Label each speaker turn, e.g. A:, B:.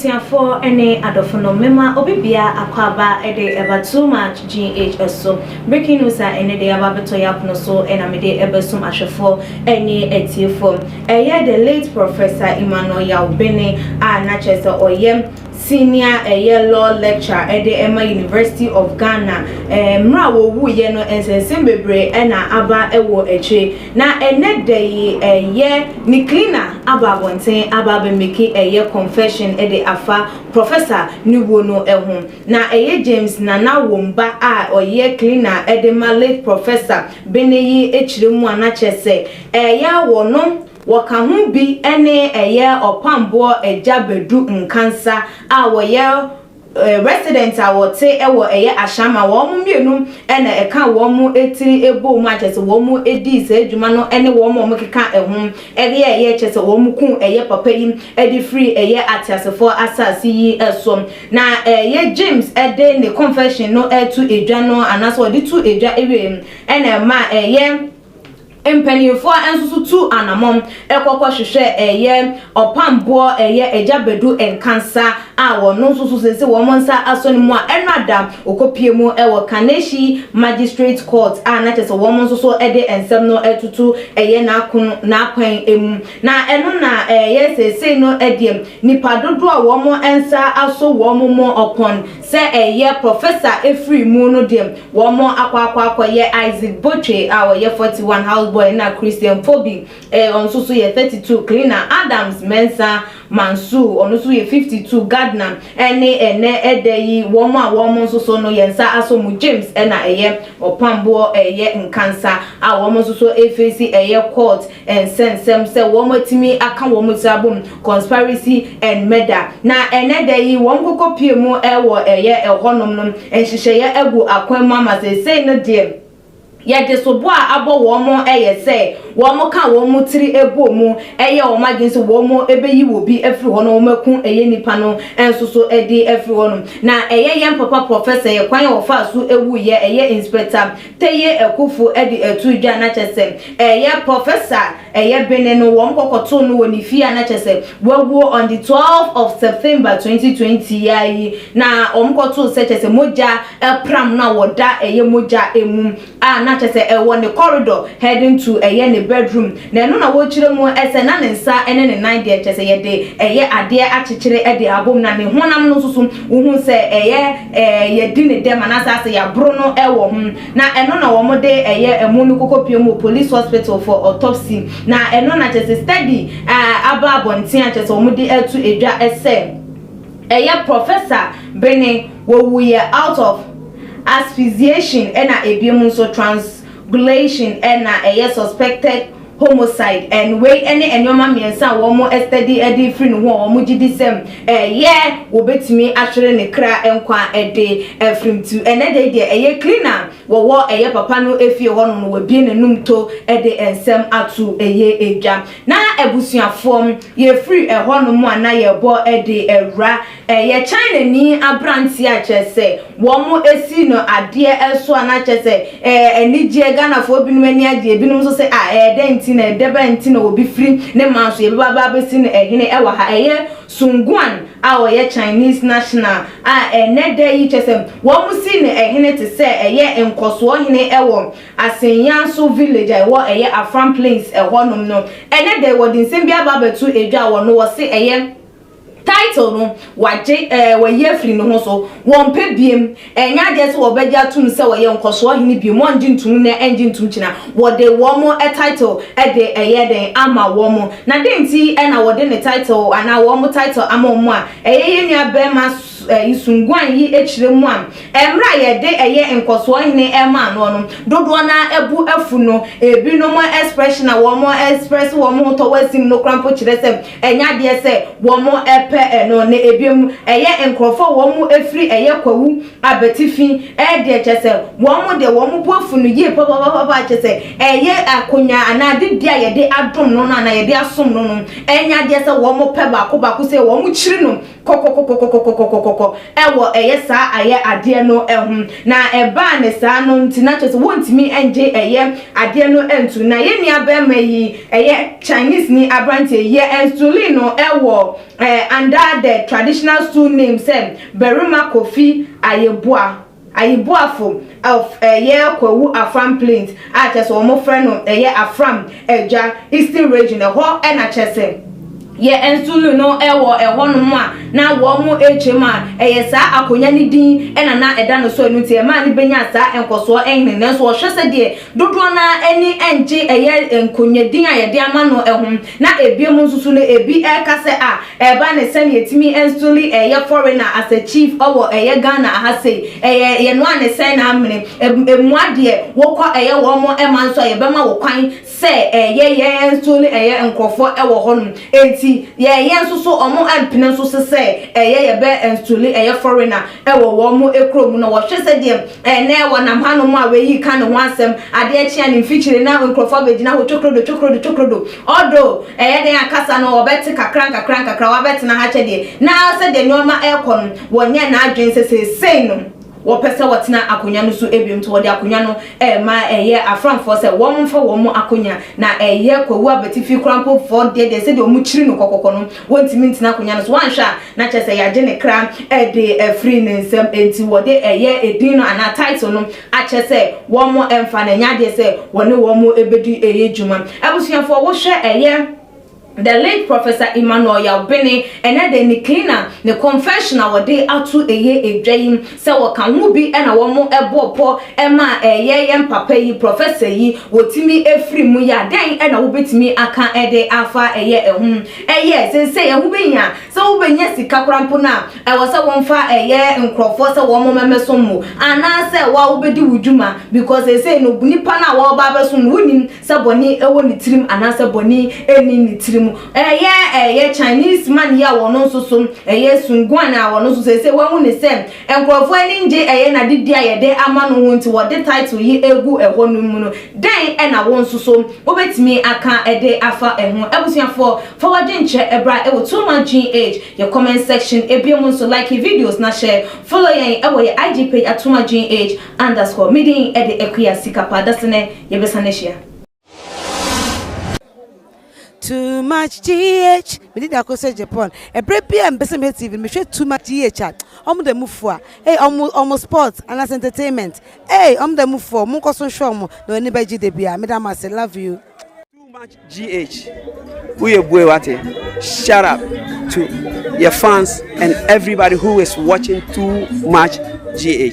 A: Abusuafoɔ ne adɔfo no, mema obi bia akwaaba de ɛba Too Much GH so. Breaking news a ɛnɛ de aba abɛtɔ yɛ apono so ɛna mede ɛbɛsom ahwɛfoɔ ne atiefoɔ. Ɛyɛ the late Professor Emmanuel Yaw Bene a na kyerɛ sɛ ɔyɛ senior ɛyɛ law lecturer ɛde ɛma University of Ghana. Mmerɛ a wɔwuiɛ no, nsɛnsɛm bebree ɛna aba ɛwɔ akyire. Na ɛnɛ da yi, ɛyɛ ne cleaner aba abɔnten aba abɛmake ɛyɛ confession ɛde afa professor ne wuo no ɛho. Na ɛyɛ James Nana Womba a ɔyɛ cleaner ɛde ma late Professor Bene yi akyerɛ mu a na kyerɛ sɛ ɛyɛ wɔ no wɔka ho bi ne ɛyɛ Ɔpamboɔ Agya Bɛdu Nkansa a wɔyɛ resident a wɔte wɔ ɛyɛ Ahyama. Wɔn mmienu ɛna ɛka wɔn etiri ebɔ mu akyɛ sɛ wɔn edi saa adwuma no ɛne wɔn a wɔkeka ɛho ɛde ɛyɛ kyɛ sɛ wɔn kun ɛyɛ papa yi ɛde firi ɛyɛ ateasefoɔ asase yi ɛso. Na ɛyɛ James ɛde ne confession no ɛto edwa no anaasɛ ɔde to edwa ewie ɛna ɛma ɛyɛ mpanimfoɔ nso so tu anammɔn ɛkɔkɔ hwehwɛ ɛyɛ Ɔpamboɔ ɛyɛ Agya Bɛdu Nkansa a wɔn nso so sese wɔn nsa asɔ ne mu a ɛno ada okopie mu ɛwɔ Kaneshie Magistrate Court a na kyerɛ sɛ wɔn nso so ɛde nsɛm no ɛtutu ɛyɛ n'akono n'akwan emu. Na ɛno na ɛyɛ sese no ɛdeɛ nipa dodoɔ a wɔn nsa asɔ wɔn mu ɔpɔn sɛ ɛyɛ professor efiri mu no deɛ, wɔn akɔ akɔyɛ Isaac Botwe a ɔyɛ 41, house boy, na Christian Fobi, ɔno nso so yɛ 32, cleaner, Adams Mensa Mansour, ɔno nso yɛ 52, gardener, ɛne ɛnɛ ɛda yi wɔn a wɔn nso so no yɛn nsa asɔ mu James ɛna ɛyɛ Ɔpamboɔ ɛyɛ Nkansa a wɔn nso so efesi ɛyɛ court nsɛnsɛm sɛ wɔn atumi aka wɔn ti abom conspiracy and murder. Na ɛnɛ da yi wɔn koko pie mu ɛwɔ ɛyɛ ɛhɔnom no, nhyehyɛeɛ agu akwan mu ama sɛsɛn no deɛ yɛde sobo a abɔ wɔn yɛ sɛ wɔn ka wɔn tiri ebo mu ɛyɛ wɔn adwene sɛ wɔn ɛbɛyi wɔ bi afiri hɔ na wɔn aku ɛyɛ nipa no nso so ɛde afiri hɔ no. Na ɛyɛ yɛn papa professor yɛ kwan a wɔfa so ewu yɛ, ɛyɛ Inspector Teye Ɛkofo ɛde ɛto dwa na kyɛ sɛ ɛyɛ Professor ɛyɛ Bene no, wɔn kɔkɔto no wɔ ne fie a na kyɛ sɛ wawuo on the 12 of September 2020 ya yi. Na wɔn kɔto sɛ kyɛ sɛ mogya ɛpram no a wɔda ɛyɛ mogya emu a na kyɛ sɛ ɛwɔ ne corridor heading to ɛyɛ ne bedroom. Na ɛno na wɔkyerɛ mu ɛsɛ na ne nsa ɛne ne nan deɛ kyɛ sɛ yɛde ɛyɛ adeɛ akyekyere ɛde abom, na ne honam no nso so wohu sɛ ɛyɛ yɛdi ne dɛm anaasɛ asɛ yɛaboro no ɛwɔ ho. Na ɛno na wɔn de ɛyɛ ɛmu no koko pie mu police hospital for autopsy. Na ɛno na kyɛ sɛ study aba abɔnten a kyɛ sɛ wɔn de ɛto edwa ɛsɛ ɛyɛ Professor Bene wɔwuyɛ out of asphyxiation, ɛna ebiem nso strangulation, ɛna ɛyɛ suspected homicide. And wei ɛne nneɛma mmiɛnsa a wɔn study ɛde firi ne ho a wɔn gye di sɛm ɛyɛ wɔbɛtumi ahwere ne kra nkwa ɛde ɛfirim tu. Ɛnɛ de deɛ ɛyɛ cleaner wɔwɔ ɛyɛ papa no efie hɔ no, wɔabie n'anum to ɛde nsɛm ato ɛyɛ edwa. Na abusuafoɔ, yɛfiri ɛhɔ nom a na yɛbɔ ɛde ɛwura ɛyɛ China ni aberanteɛ a kyerɛ sɛ wɔn esi no adeɛ ɛso a na kyerɛ sɛ anigyeɛ Ghanafoɔ binom ani agye, ebinom nso sɛ a ɛyɛ dɛ nti na ɛdɛ bɛ nti na obi firi ne man so yɛbɛba aba abɛsi no ɛhene ɛwɔ ha. Ɛyɛ Sunguan a ɔyɛ Chinese national a ɛnɛ da yi kyerɛ sɛ wɔn si no ɛhene te sɛ ɛyɛ nkɔsoɔ hene ɛwɔ Asenyanso village a ɛwɔ ɛyɛ Afram Plains ɛhɔnom no. Ɛnɛ da wɔde nsɛm bi aba abɛto edwa a wɔn wɔ se ɛyɛ title no wagye, wɔyi afiri ne ho so, wɔn pɛ biem. Ɛnyɛ adeɛ sɛ wɔbɛgye atum sɛ wɔyɛ nkɔsoɔ hene biem. Wɔngye ntum na ɛngye ntum kyina wɔde wɔn title ɛde ɛyɛ den ama wɔn. Na den nti ɛna wɔde ne title anaa wɔn title ama wɔn a ɛyɛ yɛn nua bɛrima ɛyi Sunguan yi akyerɛ mu a mmerɛ a yɛde ɛyɛ nkɔsoɔ hene ɛma ano no, dodoɔ na ɛbu afu no, ebinom expression a wɔn express wɔn ho tɔwɔ asim no kora mpo kyerɛ sɛ ɛnyɛ adeɛ sɛ wɔn ɛpɛ ɛno. Na ebiem ɛyɛ nkurɔfoɔ a wɔn efiri ɛyɛ Kwawu Abɛtifi ɛdeɛ kyɛ sɛ wɔn deɛ wɔn bu afu no yie papapapa, kyɛ sɛ ɛyɛ akonnwa anaa adedi a yɛde adom no anaa yɛde asom no, ɛnyɛ adeɛ sɛ wɔn pɛ baako baako sɛ wɔn kyiri no. Kɔkɔkɔkɔkɔkɔkɔkɔ ɛwɔ ɛyɛ saa ayɛ adeɛ no ɛho na ɛbaa ne saa no nti na kyerɛ sɛ wɔntumi ngye ɛyɛ adeɛ no ntu. Na yɛn nua bɛrima yi, ɛyɛ Chinese ni aberanteɛ, yɛ install no ɛwɔ under the traditional stool name sɛ Barima Kofi Ayeboa Ayibuafo of ɛyɛ Kwawu Afram Plains, a kyerɛ sɛ wɔn frɛ no ɛyɛ Afram Adwa, Eastern Region. Ɛhɔ ɛna kyerɛ sɛ yɛ install no ɛwɔ ɛhɔnom a na wɔn atwam a ɛyɛ saa akonnwa ne din ɛna na ɛda no so. Ɛno nti ɛmaa ne benya saa nkɔsoɔ ɛhene. Nanso wɔhwɛ sɛ deɛ dodoɔ naa ani ɛngye ɛyɛ nkonnwa din a yɛde ama no ɛho, na ebien mu nso so no ebi ɛka sɛ a ɛba ne sɛnea etimi install ɛyɛ foreigner as a chief ɛwɔ ɛyɛ Ghana aha sei, ɛyɛ yɛnoa ne sɛn na amene emua deɛ wɔkɔ ɛyɛ wɔn ɛma nso a yɛbɛma wɔ kwan sɛ ɛyɛ yɛn install ɛyɛ nkurɔfoɔ ɛwɔ hɔnom. Eti yɛyɛ nso so ɔmo mpene nso so sɛ ɛyɛ yɛbɛ install ɛyɛ foreigner ɛwɔ wɔn ekurom no. Wɔhwɛ sɛ deɛ ɛnɛ wɔnam hanom a wɔyi ka ne ho asɛm adeɛ kyea ne mfikyire na nkurɔfoɔ abɛgyina hɔ twokrodo twokrodo twokrodo ɔdo ɛyɛ den akasa no, wɔbɛte kakra nkakra nkakra wɔabɛtena ha kyɛ deɛ na sɛdeɛ nneɛma ɛrekɔ no, wɔnyɛ n'adwene sɛ seesei no wɔpɛ sɛ wɔtena akonnwa no so ebiem. Nti wɔde akonnwa no ɛɛma ɛyɛ Aframfoɔ sɛ wɔn mfa wɔn akonnwa, na ɛyɛ Kwawu Abetifi korampofoɔ deɛ sɛdeɛ wɔn kyiri no kɔkɔkɔ no, wɔntumi ntena akonnwa no so. Wɔanhwɛ a na kyerɛ sɛ yɛagye ne kra ɛde ɛfiri ne nsam. Nti wɔde ɛyɛ edin no anaa title no akyɛ sɛ wɔn ɛmfa na ɛnyɛ adeɛ sɛ wɔne wɔn ɛbɛdi ɛyɛ dwuma. Abusuafoɔ, wohwɛ ɛyɛ the late Professor Emmanuel Yaw Bene, ɛnɛ de ne cleaner ne confession a wɔde ato ɛyɛ edwa yi sɛ wɔka ho bi ɛna wɔn ɛbɔ pɔ ɛma ɛyɛ yɛn papa yi, professor yi, wɔtumi efiri mu yɛ adan. Ɛna wɔbɛtumi aka ɛde afa ɛyɛ ɛho ɛyɛ sensɛ ɛho bɛnya sɛ wobɛnya sika koraa mpo no a, ɛwɔ sɛ wɔmfa ɛyɛ nkurɔfoɔ sɛ wɔn mɛmɛsom mu anaasɛ wa wobɛdi wo dwuma, because ɛsɛ no nipa no a wɔreba abɛsom no, wonim sɛ bɔne ɛwɔ ne tirim anaasɛ bɔne ɛni ne tirim. Ɛyɛ Chinese man yi a wɔn nso so ɛyɛ Sunguan a wɔn nso so ɛsɛ wɔn ne sɛ nkurɔfoɔ ani ngye ɛyɛ n'adedi a yɛde ama no ho, nti wɔde title yi egu ɛhɔ no mu no. Dɛn ɛna wɔn nso so wobɛtumi aka ɛde afa ɛho? Abusuafoɔ, fa wɔdwe nkyerɛ ɛbra ɛwɔ Too Much GH yɛ comment section. Ebien mu nso, like videos na share, follow yɛn ɛwɔ yɛ IG page at Too Much GH_. Meeting ɛde Akuya Sikapa dasene, yɛbɛsan ahyia.
B: Too Much GH, mede de akɔ sɛ Japan ɛberɛ bi a mpɛ sɛ mehwɛ TV no, mehwɛ Too Much GH a ɔmo da mu fo a ei, ɔmo sport anaasɛ entertainment ei, ɔmo da mu fo. Ɔmo nkɔ so nhwɛ ɔmo na ɔni bɛgye de bia. Meda mo ase, love you.
C: Too Much GH. Uye Bue Wate. Shout out to your fans and everybody who is watching Too Much GH.